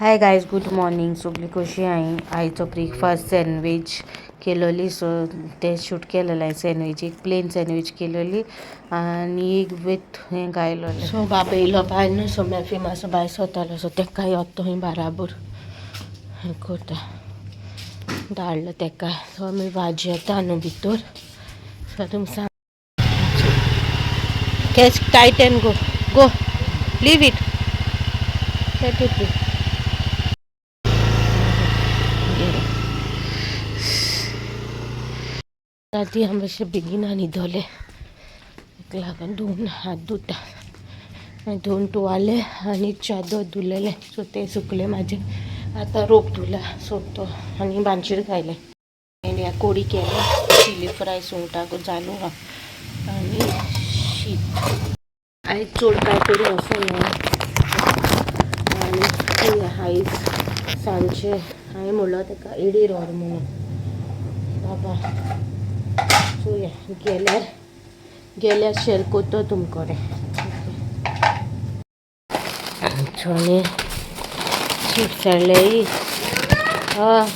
Hi guys, good morning. सगळीं कशी हांवें आयचो ब्रेकफास्ट सँडवीच केलोली. सो ते शूट केलेले सँडवीच, एक प्लेन सँडवीच केलोली आनी एक विथ हें घायलोलें. सो बाबा येयलो भायर न्हू, सो मॅफी मातसो भायर सोतालो, सो तेका येता थंय बाराबर हें करता धाडलो तेका. सो आमी भाजी येता न्हू भितर. सो तुमकां सांग, catch tight and go go, leave it, let it be. राती हांव मातशें बेगीन न्हिदोलें, ताका लागून धुवन हात धुता, धुवन तुवाले आनी चादर धुलेलें, सो तें सुकलें म्हाजें. आतां रोप धुला, सो तो आनी बांशीर घायलें आनी कोडी केलें, चिली फ्राय सुंगटाक जालो आहा आनी शीत. आयज चड कांय करूं वचूं ना आनी आयज सांजचें हांवें म्हणलो ताका एडीर व्हर म्हणून बाबा. चोया, गेल्यार गेल्यार शेअर करतो तुमकां कडेन. आनी चिप्स हाडले. हय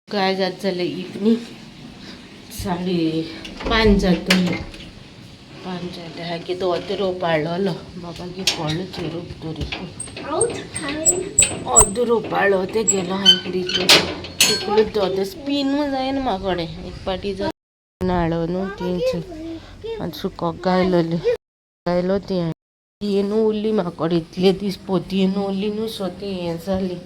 काय, जात जालें इवनींग 5:30 जातली, 5 जालें. हागे तो रोप हाडलोलो बाबा गे, पडलो थंय रोप तरी अर्दो रोप हाडलो, ते गेलो हांवें भितर तितलो तो स्पिनूय जायना म्हाका कडेन. एक पाटी हाडलो न्हू तीच आनी सुकोक घायलोली घायलो ती ती न्हू उरली म्हाका कडेन इतले दीस पोतयेन उरली न्हू, सो ती हें जाली,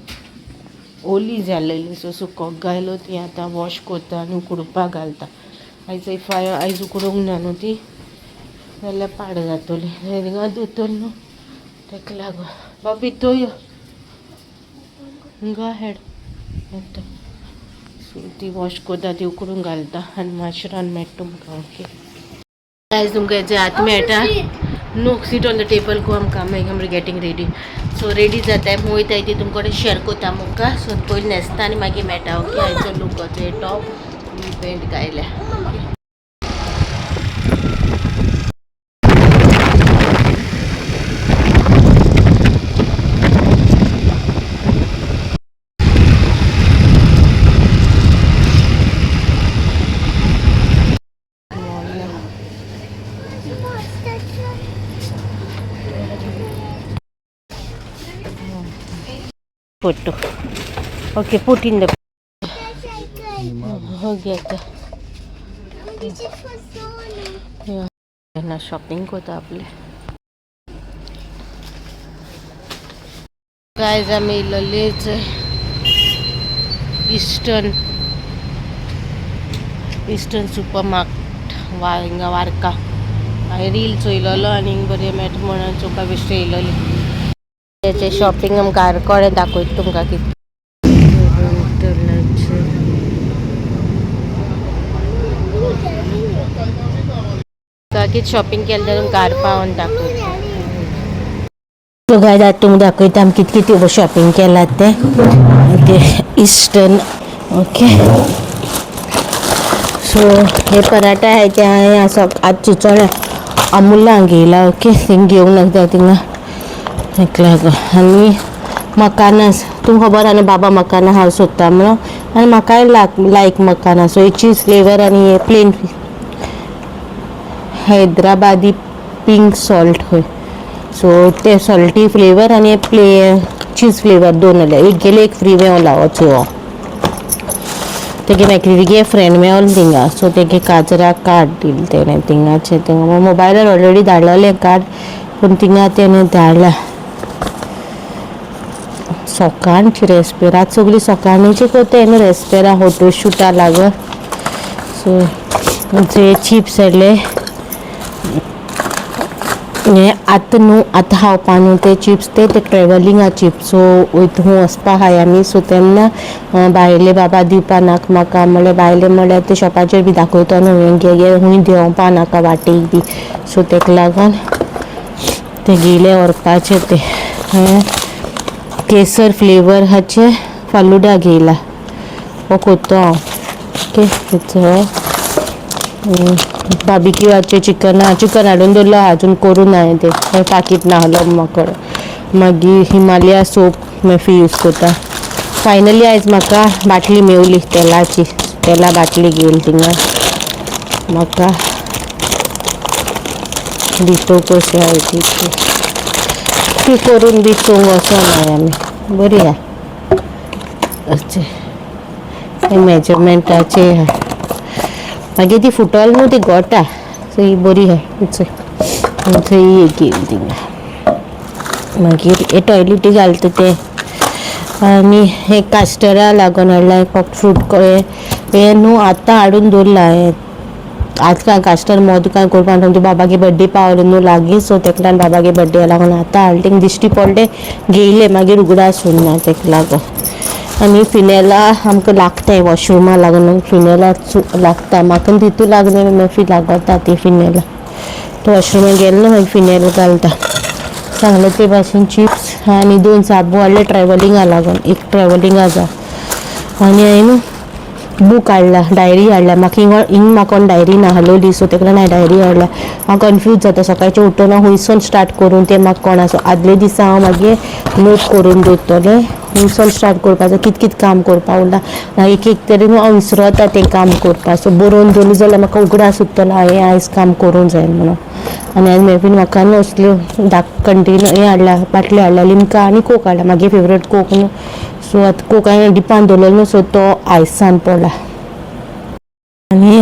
ओली जालेली. सो सुकोक घायलो ती, आतां वॉश करता आनी उकडपाक घालता. आयज if आयज उकडूंक ना न्हू ती जाल्यार पाड जातली, थिंगा दोतोर न्हू, ताका लागून. बाबा भितर यो, गो अहेड. येता. सो ती वॉश करता, ती उकडूंक घालता आनी मातशें रान मेळटा तुमकां. ओके गायज, तुमकां हेजे हात मेळटा. No, sit on the table, go. I'm coming, I'm getting ready. So ready जाताय, वयताय ती तुमकां कडेन शेअर करता मुखार. सो पयलीं न्हेसता आनी मागीर मेळटा. ओके, आयचो लुकाचो टॉप पॅन्ट घायल्या. Photo. Okay, put in the हो गया आता. शॉपिंग करता आपले. गायज, आमी येयलोलेच इस्टर्न इस्टर्न सुपर मार्केट वा हिंगा वार्का. हांवें रील चोयलोलो आनी बरें मेळटा म्हणून चोवपा बेश्टें येयलोली. तेचे शॉपिंग आमकां कडेन दाखयता तुमकां कितें. कितें शॉपिंग केलें तें तुमकां हार पावोन दाखयता. सो गायज, आतां तुमकां दाखयता आमी कितें कितें शॉपिंग केलां तें. Okay, eastern. Okay, सो हे पराठा आहे ते हांवें आतां चिंचोण्या अमुला घेयला. ओके, थिंग घेवंक नाका थिंगा, ताका लागून. आनी मकानास तुमकां खबर आहा न्हू बाबा मकाना हांव सोदता म्हणून, आनी म्हाकाय लायक मकाना. सो हे चीज फ्लेवर आनी हे प्लेन हैदराबादी पिंक सॉल्ट खंय. सो ते सॉल्टी फ्लेवर आनी प्ले चीज फ्लेवर दोन आले, एक गेले एक फ्री मेवला. हो, तेगे म्हाका फ्रेंड मेवलो थिंगा, सो तेगे काजरा कार्ड दिलें तेणें थिंगाचें. थिंगा मोबायलार ऑलरेडी धाडलेलें कार्ड, पूण थिंगा तेणें धाडलां. सकाळची रेस्पेरा सगळी सकाळची करता न्हू रेस्पेरा फोटो शुटा लागून. सो जे चिप्स हाडले हे आतां न्हू, आतां खावपा न्हू ते चिप्स, ते ते ट्रेवलिंगा चिप्स. सो वयता हूं वचपा आहाय आमी, सो तेन्ना भायले बाबा दिवपा नाका म्हाका म्हणल्यार, भायले म्हणल्यार ते शॉपाचेर बी दाखयता न्हू, हें घे घे, खूंय देंवपा नाका वाटेक बी. सो ताका लागून ते गेले व्हरपाचे. ते केसर फ्लेवर हाचे फालुडा घेयला, हो करता हांव. ओके, बार्बिक्यूआचे चिकन, चिकन हाडून दवरलो, अजून करूं ना हांवें तें, पाकीट नासलो म्हाका. मागीर हिमालया सोप मेफी यूज करता. फायनली आयज म्हाका बाटली मेवली तेलाची, तेला बाटली घेयली थिंगा म्हाका दितो कशी आहा ती ती करून बी चोवंक वचोना आमी, बरी आहा. अशें हे मेजरमेंटाचे आहा. मागीर ती फुटल न्हू ती गोटा, सो ही बरी आहा. चोय ही एक घेयली थिंगा. मागीर हे टॉयलेटी घालता ते आनी हे कास्टरा लागून हाडला फक्त फ्रूट हे न्हू आतां हाडून दवरला. हें आज काय कास्टर मोद काय करपाक आमच्या बाबागे बड्डे पावलो न्हू लागीं, सो तेका लागून बाबागे बड्डे लागून आतां हाडलें. तेंका दिश्टी पडलें घेयलें, मागीर उगडास उरना तेका लागून. आनी फिनेला आमकां लागता वॉशरुमा लागून, फिनेला लागता म्हाका तितू लागना, मागीर लागता ती फिनेला. तो वॉशरुमा गेलो ना मागीर फिनेल घालता. सांगलें ते भाशेन चिप्स आनी 2 साबू हाडले ट्रॅवलिंगा लागून, एक ट्रॅवलिंगा जा. आनी हांवें न्हू बूक हाडला, डायरी हाडल्या. म्हाका हिंगा हिंग म्हाका कोण डायरी नाहलोली, सो तेका लागून हांवें डायरी हाडल्या. हांव कन्फ्यूज जाता सकाळचें उठून हांव हुंयसून स्टार्ट करूं तें म्हाका कोण आसा. आदले दिसा हांव मागीर नोट करून दवरतलें हुंयसून स्टार्ट करपाचें, कित कित काम करपा उरला. एक एक तरी न्हू हांव विसरता तें काम करपा, सो बरोवन दवरलें जाल्यार म्हाका उगडास उरतलो हांवें आयज काम करूंक जाय म्हणून. आनी आयज मेळपी म्हाका न्हू असल्यो धाक कंटेनर हें हाडला, बाटल्यो हाडल्या, लिमका आनी कोक हाडला. मागीर फेवरेट कोक न्हू, सो आतां कोक हांवें डिपान दवरलेलो न्हू, सो तो आयसान पडला. आनी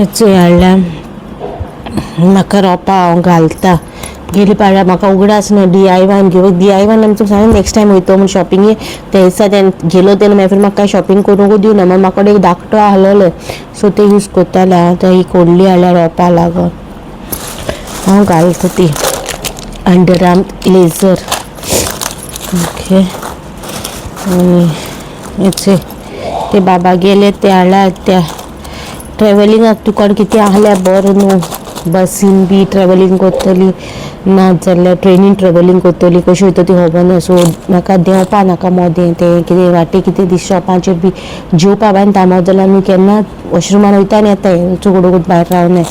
चोय हाडल्या म्हाका रोपां हांव घालता. गेली पाड्या म्हाका उगडास ना DIY घेवन, DIY आमचो सांग नेक्स्ट टायम वयतो म्हूण शॉपिंग ते दिसा तें गेलो तेन्ना मागीर म्हाका कांय शॉपिंग करूंक दिवना. मागीर म्हाका एक धाकटो आहलोलें, सो तें यूज करतालें हांव. आतां ही व्हडली हाडल्या रोपां लागून हांव घालता ती अंडर आर्म लेझर. ओके, आनी हेचे ते बाबा गेले ते हाडल्या. त्या ट्रॅवलिंगाक तुका कितें आहल्यार बरें न्हू, बसीन बी ट्रॅवलिंग करतली ना जाल्यार ट्रेनीन ट्रॅवलिंग करतली, कशी वयता ती खबर ना. सो म्हाका देंवपा नाका मोदें, तें कितें वाटेक कितें दीस शॉपाचेर बी जेवपा बायन थांबत जाल्यार आमी केन्ना वॉशरुमान वयता आनी येता, चुकडूक भायर रावनाय.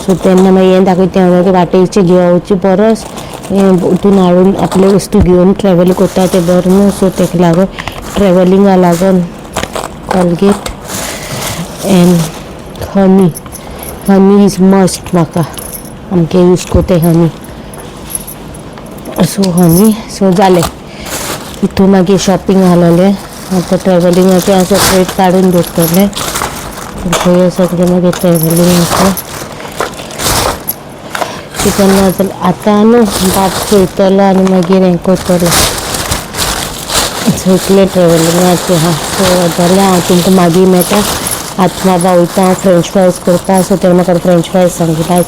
सो तेन्ना मागीर हें दाखयता तें वाटेचे घेवचे परस हितून हाडून आपले वस्तू घेवन ट्रॅवल करता तें बरें न्हू. सो तेका लागून ट्रॅवलिंगा लागून Colgate and honey, honey is must म्हाका, आमगे यूज करता हनी. सो हनी सो जालें हितून मागीर शॉपिंग आहलोलें. आतां ट्रॅवलिंगाचें हांव सेपरेट काडून दवरतलें खंय सगळें. मागीर ट्रॅवलिंगाचें चिकन ना जाल्यार आतां न्हू बाब चोयतलो आनी मागीर हें करतलो. सो इतलें ट्रॅवलिंगाचें आहा. सो जालें, हांव तुमकां मागीर मेळटा. आतां बाबा वयता हांव फ्रेंच फ्रायज करपा. सो तेणें म्हाका फ्रेंच फ्रायज सांगिल्लें,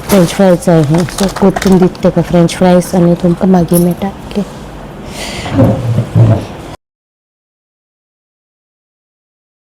फ्रेंच फ्रायज जाय. सो करून दिता तेका फ्रेंच फ्रायज आनी तुमकां मागीर मेळटा. ओके.